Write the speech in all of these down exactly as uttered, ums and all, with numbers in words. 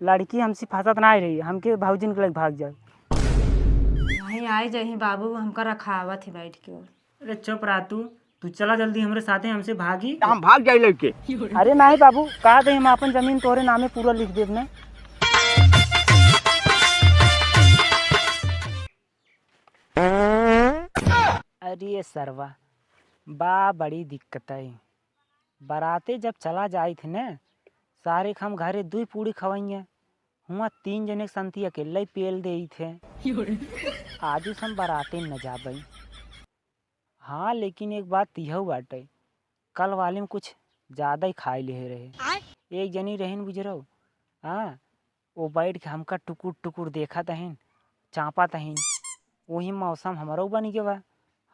लड़की हमसे फंसत ना रही, हमके भौजिन के लगे भाग जाए। वहीं आई जही बाबू, हमका रखावत ही बैठ के। अरे चुप रहा तू, तू चला जल्दी हमरे साथे, हमसे भागी। हम भाग जाई लड़के। अरे नाही बाबू, कहा दे हम आपन जमीन तोहरे नामे पूरा लिख देब ना। अरे सरवा, बा बड़ी दिक्कत है। बराते जब चला जाइत है ना, सारे के हम घरे दुई पूड़ी खवइया, हुआ तीन जने के संती अकेले ही पेल देइत है। आजू से हम बराते न जाबई। हाँ, लेकिन एक बात इहउ बाटे, कल वाले में कुछ ज्यादा ही खाए लेहे रहे। आय? एक जनी रहिन बुजरऊ, हाँ, वो बैठ के हमका टुकुर टुकुर देखत अहिन, चापत अहिन। वही मौसम हमरो बन गवा।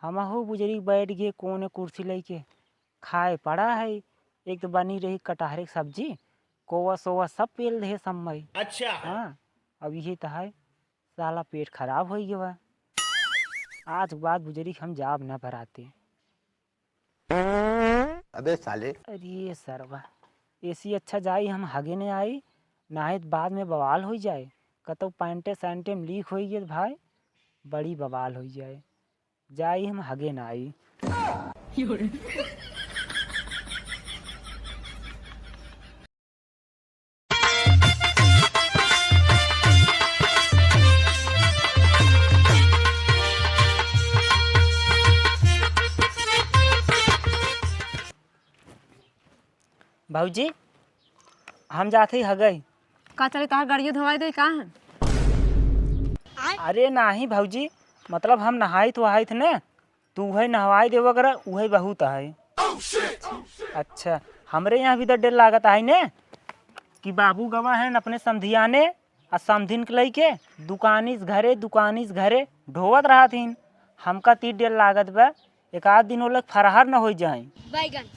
हमहू बुजरी बैठ गए कोने कुर्सी लेके, खाए पड़ा है। एक तो बनी रही कटहरे के सब्जी, कोवा सोवा सब पेल दे सम्मई। अच्छा। हाँ, अब यही तो है, साला पेट खराब हो गवा। आज के बाद बुजरी हम जाब ना बराते। अबे साले। अरे सरवा, एसी अच्छा जाई हम हगे ने आई, नाहीं त बाद में बवाल होइ जाए। कतौ पैंटे सैंटे में लीक होइ गए त भाई, बड़ी बवाल होइ जाए। जाई हम हगे ना आई। भौजी, हम जात हई हगई। का चले, तोहार गाड़ियो धोवाई दे का हम? अरे नाही भौजी, मतलब हम नहाइत वहाइत ने, तू उहे नहवाई देवा करा, उहे बहुत है। अच्छा, हमरे यहाँ भी तो डर लागत है ने कि बाबू गवा है अपने समधियाने आ समधिन के लइके दुकानिस घरे, दुकानिस घरे ढोवत रहत हिन। हमका ती डर लागत बा, एक आध दिन वो लोग फरार न होइ जाए।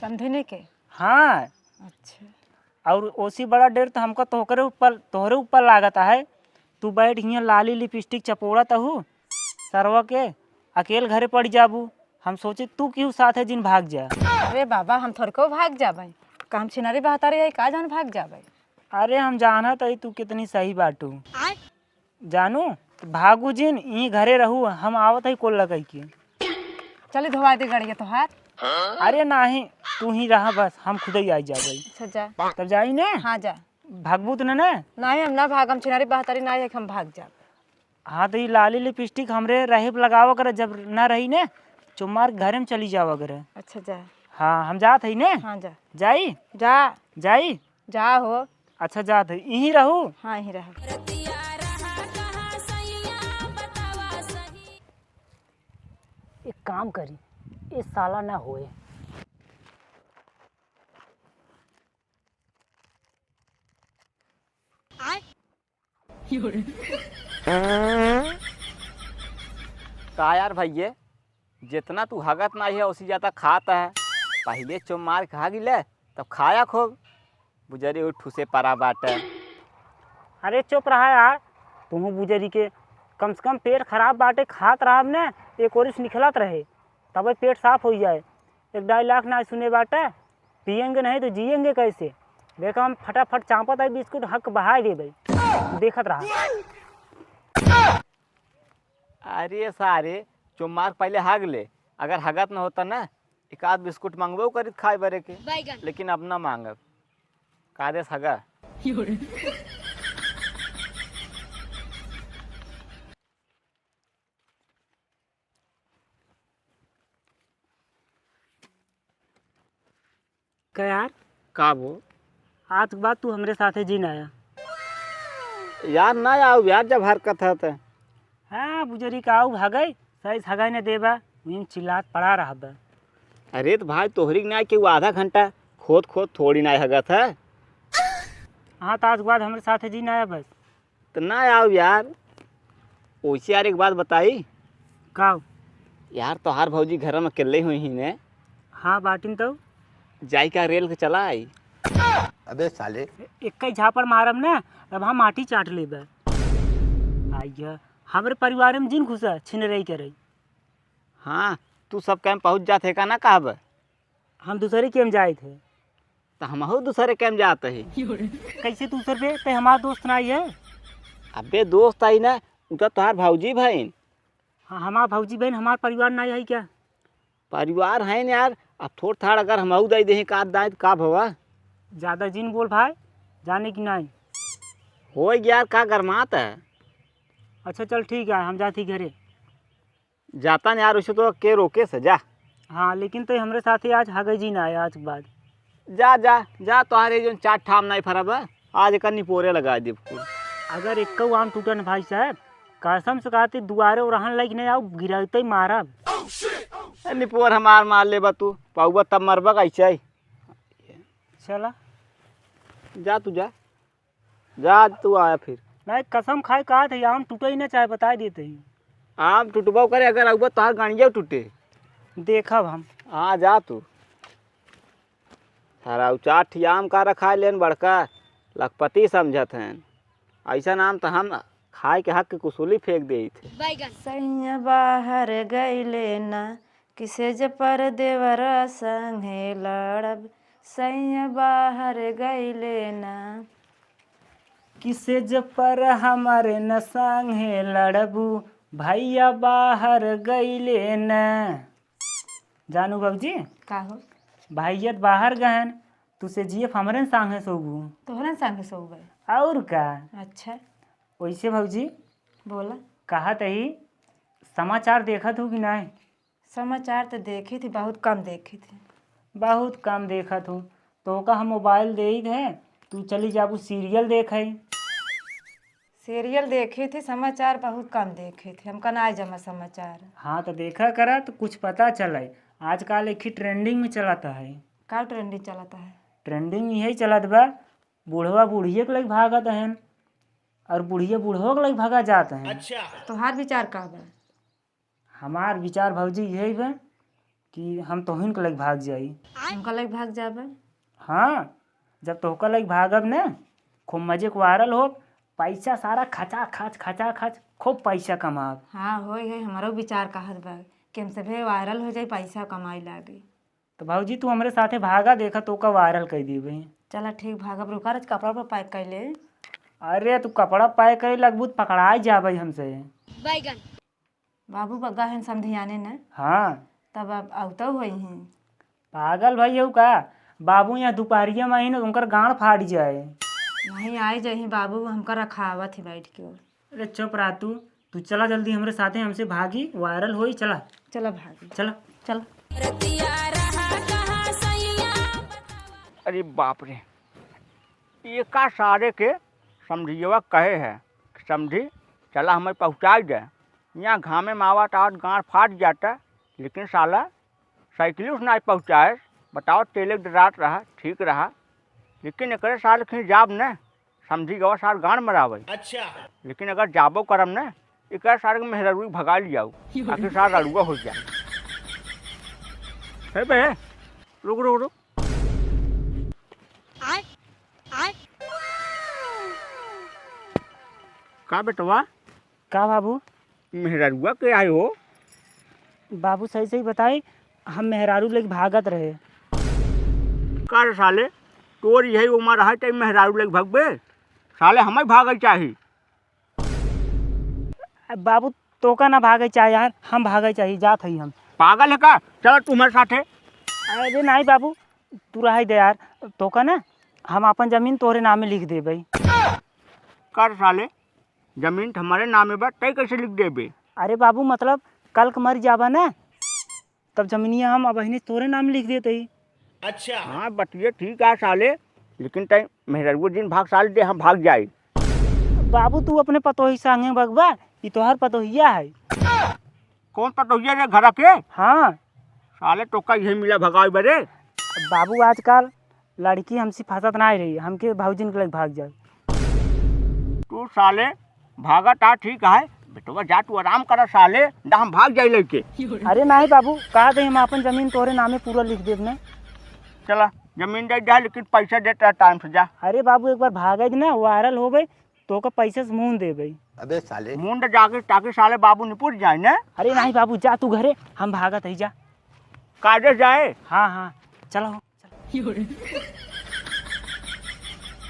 समधिने के? हाँ। अच्छा। और ओसी बड़ा डर तो हमका तोहरे ऊपर, तोहरे ऊपर लागत है। तू बैठ हियाँ लाली लिपस्टिक चपोड़त अहू, सरवा के अकेल घरे पड़ जाबू। हम सोचे तू केहू साथे जिन भाग जा। अरे बाबा, हम थोड़को भाग जाबे, का हम छिनरी बहतारी है का जान भाग जाबे? अरे हम जानत हई तू कितनी सही बाटू। आय? जानू, त भागू जिन, ई घरे रहू, हम आवत हई कोल लगाई के। चली धोवा दे गड़िया तोहार। अरे नाही, तू ही रहा बस, हम खुदे ही आई जाबे। अच्छा जा। तब जाई ने? हाँ जा। भागबू त ने? नाही, हम ना भागम, छिनारी बहतारी नाही है कि हम भाग जाब। हाँ, त ई लाली लिपस्टिक हमरे रहे पे लगावा करे, जब ना रही ने, चुमार घरे में चली जावा करे। अच्छा जा। हाँ, हम जात हई ने। हाँ जा। जाई? जा। जाई? जा हो। अच्छा, जात है, यहीं रहू? हाँ, यहीं रहब। एक काम करी, ये साला ना होए। का यार भइये, जितना तू हगत नाही है, उसी ज्यादा खात है। पहिले चो मार खा गिले, तब खाया खूब। बुजरी उठ ठूसे परा बाटे। अरे चुप रहा यार, तुहू बुजरी के। कम से कम पेट खराब बाटे, खात रहब ने, एक ओरिस निकलत रहे, तबे पेट साफ होइ जाए। एक ढाई लाख ना सुने बाटे, पिएंगे नहीं तो जिएंगे कैसे? देखा, हम फटाफट चापत है बिस्कुट, हक बहाई देबे, देखत रहा। अरे सारे, चुम्मार पहिले हग ले, अगर हगत न होता ना, एक आध बिस्कुट मंगबो करित खाए बरे के, बैगन। लेकिन अब ना मांगब। का देस हगा? का यार? का वो? आज के बाद तू हमरे साथे जिन आया। यार ना आऊ यार, जब हरकत है त। हाँ, बुजरी का आऊ भागई, सही सगाई ने देबा, उइन चिल्लात पड़ा रहबा। अरे त भाई, तोहरी के ना केहू आधा घंटा खोद खोद थोड़ी ना हगत है। हाँ, त आज के बाद हमरे साथे जिन आया बस। त ना आऊ यार। ओइसे यार, एक बात बताई। का? यार, तोहार भौजी घर में अकेले हुई ही ने। हाँ, बाटिन तो। जाई का रेल के चला आई। अबे साले। एक ही झापड़ मारब ना, अब हम माटी चाट लेबे। आइया, हमरे परिवार में जिन घुसा, छिनरई करे। हाँ, तू सब काम पहुँच जात है का ना कहब? हम दूसरे के हम जाए थे। त हमहू दूसरे के में जात ही। कैसे दूसर बे? ते हमार दोस्त नाहीं है। अबे दोस्त आई ना, उ त तोहार भौजी भइन। हाँ, हमार भौजी बहन, हमार परिवार नाहीं है क्या? परिवार है न यार, अब थोड़ थाड़ अगर हमहू दे देही का दाई त का भवा? ज्यादा जिन बोल भाई, जाने की नाहीं। होई यार, का गरमात है? अच्छा चल ठीक है, हम जाती घरे। जाता न यार, उसे तो के रोके से जा। हाँ, लेकिन तो हमरे साथे आज हगे जी ना आए आज के बाद। जा, जा, जा, तोहारे जौन चार ठाम नाहीं फरब है, आज एकर निपोरे लगा देब कुल। अगर एक्कौ आम टूटन भाई साहब, कसम से कहते दुआरे ओरहन लायक नहीं आऊ, गिरते ही मारब। ए, निपोर हमार मार लेबा तू, पौबा तब मरबा कैसे? चला। जा तू जा। जा, आज तू आया फिर। नहीं, कसम खाए कहा थे, आम टूटे ही ना चाहे, बताए देते ही। आम टूटबो करे, अगर अउबा तोहार गणिया टूटे। देखब हम। हाँ, जा तू। सारा उ चार ठी आम का रखा लेन बड़का लखपति समझत हैं। ऐसा आम तो हम खाए के हक के कुसूली फेंक देई थे। बैगन। सैया बाहर गईले ना, कि सेज पर देवरा संगे लड़ब, सैया बाहर गईले ना। कि सेज पर हमरे न संगे लड़बू, भैया बाहर गईले ना। जानू भौजी, का हो? भैया त बाहर गहन, तू सेजिया प हमरे न संगे सोबू। तोहरे न संगे सोबे। और का? अच्छा। वैसे भौजी, बोला। कहत ही, समाचार देखत हूँ कि नहीं? समाचार तो देखी थी, बहुत कम देखी थी। बहुत कम देखत हूँ। तोहका हम मोबाइल देई थे, तू चली जाबू सीरियल देखे। सीरियल देखी थी, समाचार बहुत कम देखी थी, हमका ना जमा समाचार। हाँ, तो देखा करा तो कुछ पता चले। आजकल एक ही ट्रेंडिंग में चलत है। का ट्रेंडिंग चलत है? ट्रेंडिंग यही चलत बा, बूढ़वा बूढ़िया के लगे भागत हैं और बुढ़िया बूढ़वा के लगे भागा जात हैं। अच्छा। तोहार विचार का बा? हमार विचार भौजी यही बा कि हम तोहिन के लगे भाग जाई। हमका लगे भाग जाबे? हाँ, जब तोहका लगे भागब न, खूब मजे के वायरल हो, पैसा सारा खचा खच, खचा खच, खूब पैसा कमाब। हाँ, होई है, हमरो विचार कहत बा कि हम सभे वायरल हो जाई, पैसा कमाई लागी। तो भौजी तू हमरे साथे भागा, देखा तोहका वायरल कर देबे। चला ठीक, भागब, रुका, आज कपड़ा उपड़ा पैक कर ले। अरे तू कपड़ा पैक करे लगबू त पकड़ाई जाबे हमसे। बैगन। बाबू बग्गा हैं समधियाने न। हाँ। तब अब अउतौ होई हैं। पागल भई हऊ का? बाबू यहाँ दुपहरिया में आई न, उनकर गांड फाट जाए। नहीं, आई जाई बाबू, हमका रखावत ही बैठ के। अरे चुप रहा तू, तू चला जल्दी हमरे साथे, हमसे भागी, वायरल होई, चला। चला भागी। चला। चला। रतिया रहा कहाँ सैया। अरे बाप रे, ये का सारे के समधियवा कहे है, समधी चला हमें पहुँचाई दे। यहाँ घामे में आवत आवत गांड फाट जाता, लेकिन साला साइकिल से नाहीं पहुँचाए। बताओ, तेले के डरात रहा, ठीक रहा, लेकिन एकरे साल खींच जाब न, समधी गवा साल गांड मरावे। अच्छा। लेकिन अगर जाबो करम न, एकरे साल के मेहरारू भगा लियाऊ, आखिर साल रड़ुआ हो जाए। हे बे, रुक, रुक, रुक। आय, आय। का बेटवा? का बाबू? मेहरारुआ के आए हो? बाबू, सही सही बताई, हम मेहरारू लेके भागत रहे। का रे साले, तोर यही उम्र है, तई मेहरारू लेके भागबे? साले, हमें भागे चाही। बाबू, तोका ना भागे चाहे यार, हम भागे चाही, जात हई हम। पागल है का? चल तू हमारे साथे। अरे नहीं बाबू, तू रहे दे यार, तोका ना हम आपन जमीन तोहरे नामे लिख देबे। का रे साले, जमीन त हमरे नामे बा, तै कैसे लिख देबे? अरे बाबू, मतलब कल के मर जाबा ना, तब जमीनिया हम अबहिने तोरे नाम लिख देते ही। अच्छा। हाँ, बतिये ठीक है साले, लेकिन तै मेहररुआ जिन भाग साले दे, हम भाग जाई। बाबू, तू अपने पतोही संगे भगबा, ई तोहर पतोहिया है। कौन पतोहिया रे, घरा के? हाँ। साले, तोका यही मिला भगावे बरे। बाबू, आजकल लड़की हमसे फंसत ना रही, हमके भौजिन के लगे भाग जाए। तू साले भागत आ, ठीक है, बेटवा जा, तू आराम कर साले, ना हम भाग जाई लइके। अरे नहीं बाबू, कहा दे हम अपन जमीन तोरे नामे पूरा लिख देब ना। चला, जमीन दे दे, लेकिन पैसा देता टाइम से जा। अरे बाबू, एक बार भागे दे ना, वायरल होबे, तोका पैसा से मुंह देबे। अबे साले। मुंह दे जाके, ताकि साले बाबू निपुट जाए ना। अरे नहीं बाबू, जा तू घरे, हम भागत है, जा। कायदे जाए? हाँ, हाँ, चलो।